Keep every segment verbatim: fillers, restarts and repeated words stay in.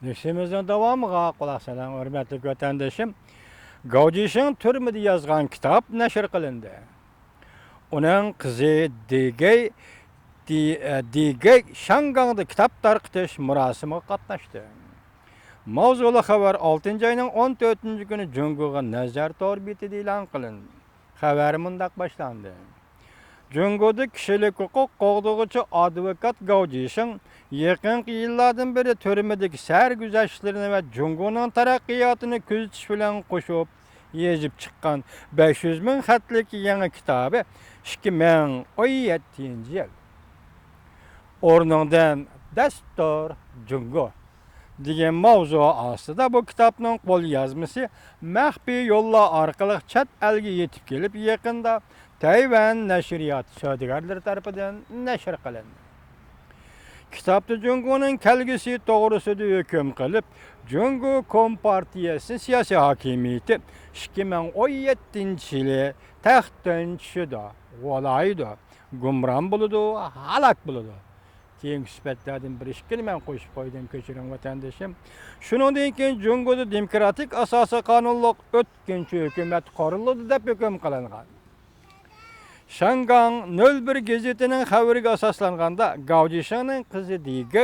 نەشرىمىزنىڭ داۋامىغا قۇلاق سېلىڭ، ھۆرمەتلىك ۋەتەندىشىم. گاۋجىشىڭ تۈرمىدە يازغان كىتاب نەشر قىلىندى. ئۇنىڭ قىزى دىگەي، دى-، ئە، دىگەي شاڭگاڭدا كىتاب تارقىتىش مۇراسىمىغا قاتناشتى. ماۋزۇلۇق خەۋەر ئالتىنچى ئاينىڭ ئون تۆتىنچى كۈنى جۇڭگوغا نەزەر تور بېتىدە ئېلان قىلىندى. خەۋەر مۇنداق باشلاندى. جۇڭگودا كىشىلىك ھوقۇق قوغدىغۇچى ئادۋوكات گاۋ جىشىڭ يېقىنقى يىللاردىن بېرى تۈرمىدىكى سەرگۈزەشتلىرىنى ۋە جۇڭگونىڭ تەرەققىياتىنى كۆزىتىش بىلەن قوشۇپ يېزىپ چىققان بەش يۈز مىڭ خەتلىك يېڭى كىتابى ئىككى مىڭ ئون يەتتىنچى يىل «ئورنۇڭدىن دەس تۇر، جۇڭگو» دېگەن ماۋزۇ ئاستىدا بۇ كىتابنىڭ قوليازمىسى مەخپىي يوللار ئارقىلىق چەت ئەلگە يېتىپ كېلىپ، يېقىندا تەيۋەن نەشرىيات سودىگەرلىرى تەرىپىدىن نەشر قىلىندى. كىتابتا جۇڭگونىڭ كەلگۈسى توغرىسىدا ھۆكۈم قىلىپ، جۇڭگو كومپارتىيەسى سىياسىي ھاكىمىيىتى ئىككى مىڭ ئون يەتتىنچى يىلى تەختتىن چۈشىدۇ، غۇلايدۇ، گۇمران بولىدۇ، ھالاك بولىدۇ. كېيىنكى سۈپەتلەردىن بىر ئىككىنى مەن قوشۇپ قويدۇم، كەچۈرۈڭ ۋەتەندىشىم. شۇنىڭدىن كېيىن جۇڭگودا دېموكراتىك ئاساسىي قانۇنلۇق ئۆتكۈنچى ھۆكۈمەت قۇرۇلىدۇ دەپ ھۆكۈم قىلىنغان. شاڭگاڭ نۆل بىر گېزىتىنىڭ خەۋىرىگە ئاساسلانغاندا، گاۋ جىشىڭنىڭ قىزى دىگې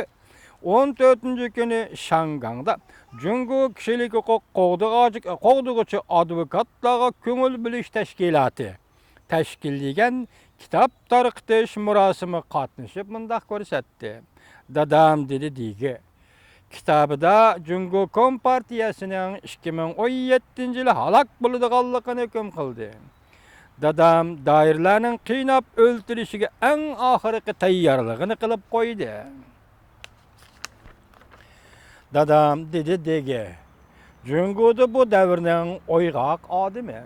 ئون تۆتىنچى كۈنى شاڭگاڭدا جۇڭگو كىشىلىك ھوقۇق قوغدىغاچ-، قوغدىغۇچى ئادۋوكاتلارغا كۆڭۈل بۆلۈش تەشكىلاتى تەشكىللىگەن كىتاب تارقىتىش مۇراسىمىغا قاتنىشىپ مۇنداق كۆرسەتتى. «دادام» دېدى دىگې. كىتابىدا جۇڭگو كومپارتىيەسىنىڭ ئىككى مىڭ ئون يەتتىنچى يىلى ھالاك بولىدىغانلىقىنى ھۆكۈم قىلدى. دادام دائىرىلەرنىڭ قىيناپ ئۆلتۈرۈشىگە ئەڭ ئاخىرقى تەييارلىقىنى قىلىپ قويدى. دادام دېدى دىگې، جۇڭگودا بۇ دەۋرنىڭ ئويغاق ئادىمى.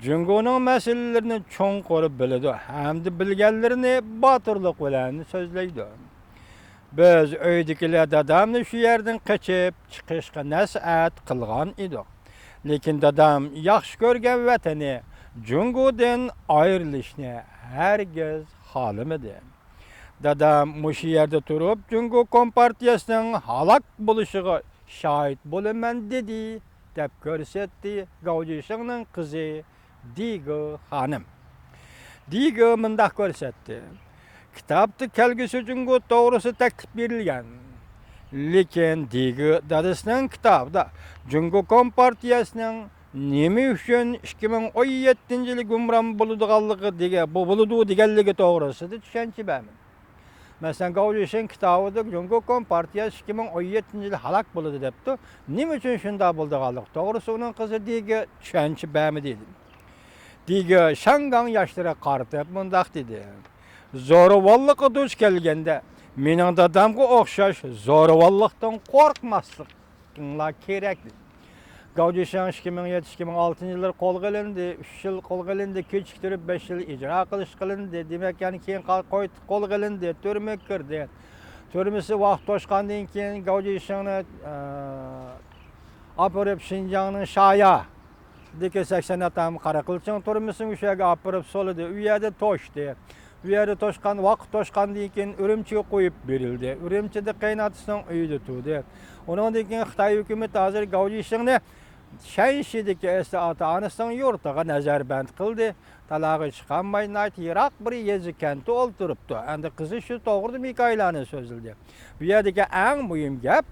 جۇڭگونىڭ مەسىلىلىرىنى چوڭقۇر بىلىدۇ ھەمدە بىلگەنلىرىنى باتۇرلۇق بىلەن سۆزلەيدۇ. بىز ئۆيدىكىلەر دادامنى شۇ يەردىن قېچىپ چىقىشقا نەسىھەت قىلغان ئىدۇق. لېكىن دادام ياخشى كۆرگەن ۋەتىنى جۇڭگودىن ئايرىلىشنى ھەرگىز خالىمىدى. دادام مۇشۇ يەردە تۇرۇپ جۇڭگو كومپارتىيەسىنىڭ ھالاك بولۇشىغا شاھىت بولىمەن دېدى، دەپ كۆرسەتتى گاۋ جىشىڭنىڭ قىزى دىگې خانىم. دىگې مۇنداق كۆرسەتتى. كىتابتا كەلگۈسى جۇڭگو توغرىسىدا تەكلىپ بېرىلگەن. لېكىن دىگې دادىسىنىڭ كىتابىدا جۇڭگو كومپارتىيەسىنىڭ نېمە ئۈچۈن ئىككى مىڭ ئون يەتتىنچى يىلى گۇمران بولىدىغانلىقى دېگە-، بۇ بولىدۇ دېگەنلىكى توغرىسىدا چۈشەنچە بەرمىدى. مەسىلەن، گاۋ جىشىڭ كىتابىدا جۇڭگو كومپارتىيەسى ئىككى مىڭ ئون يەتتىنچى يىلى ھالاك بولىدۇ دەپتۇ. نېمە ئۈچۈن شۇنداق بولىدىغانلىقى توغرىسىدا ئۇنىڭ قىزى دىگې چۈشەنچە بەرمىدى. دىگې شاڭگاڭ ياشلىرىغا قارىتىپ مۇنداق دېدى. زورىۋاللىققا دۇچ كەلگەندە، مېنىڭ دادامغا ئوخشاش زورىۋاللىقتىن قورقماسلىقىڭلار كېرەك. گاۋ جىشىڭ ئىككى مىڭ يەتتە، ئىككى مىڭ ئالتىنچى يىللار قولغا ئېلىندى، ئۈچ يىل قولغا ئېلىندى، كېچىكتۈرۈپ بەش يىل ئىجرا قىلىش قىلىندى. دېمەك، يەنە كېيىن قا-، قايتا قولغا ئېلىندى، تۈرمىگە كىردى. تۈرمىسى ۋاقىت توشقاندىن كېيىن گاۋ جىشىڭنى، ئە، ئاپىرىپ شىنجاڭنىڭ شايا دىكى سەكسەن ئاتام قاراقىلچىڭ تۈرمىسىنى ئۇ يەرگە ئاپىرىپ سولىدى. ئۇ يەردە توشتى. ئۇ يەردە توشقان، ۋاقىت توشقاندىن كېيىن ئۈرۈمچىگە قويۇپ بېرىلدى. ئۈرۈمچىدە قېيىنئاتىسىنىڭ ئۆيىدە تۇردى. ئۇنىڭدىن كېيىن خىتاي ھۆكۈمىتى ھازىر گاۋ جىشىڭنى شەنشىدىكى ئەسلى ئاتا-ئانىسىنىڭ يۇرتىغا نەزەربەند قىلدى. تالاغا چىقالماي، ناھايىتى يىراق بىر يېزا كەنتتە ئولتۇرۇپتۇ. ئەمدى قىزى شۇ توغرىدىمۇ ھېكايىلەرنى سۆزلىدى. بۇ يەردىكى ئەڭ مۇھىم گەپ،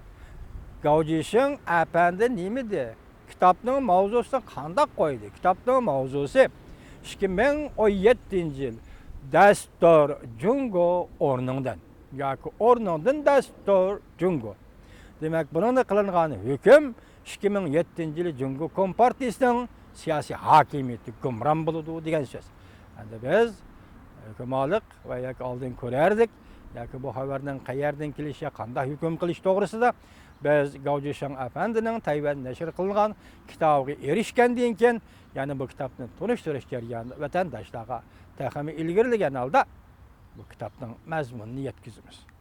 گاۋ جىشىڭ ئەپەندى نېمىدى؟ كىتابنىڭ ماۋزۇسىنى قانداق قويدى؟ كىتابنىڭ ماۋزۇسى ئىككى مىڭ ئون يەتتىنچى يىل، دەس تۇر جۇڭگو ئورنۇڭدىن ياكى ئورنۇڭدىن دەس تۇر جۇڭگو. دېمەك، بۇنىڭدا قىلىنغان ھۆكۈم ئىككى مىڭ يەتتىنچى يىلى جۇڭگو كومپارتىيىسىنىڭ سىياسىي ھاكىمىيىتى گۇمران بولىدۇ دېگەن سۆز. ئەمدى بىز ھۆكۈمالىق ۋە ياكى ئالدىن كۆرەردۇق، ياكى بۇ خەۋەرنىڭ قەيەردىن كېلىشى، قانداق ھۆكۈم قىلىش توغرىسىدا بىز گاۋ جىشىڭ ئەپەندىنىڭ تەيۋەن نەشر قىلىنغان كىتابىغا ئېرىشكەندىن كېيىن، يەنە بۇ كىتابنى تونۇشتۇرۇش جەريانىدا ۋەتەنداشلارغا تېخىمۇ ئىلگىرىلىگەن ھالدا بۇ كىتابنىڭ مەزمۇنىنى يەتكۈزىمىز.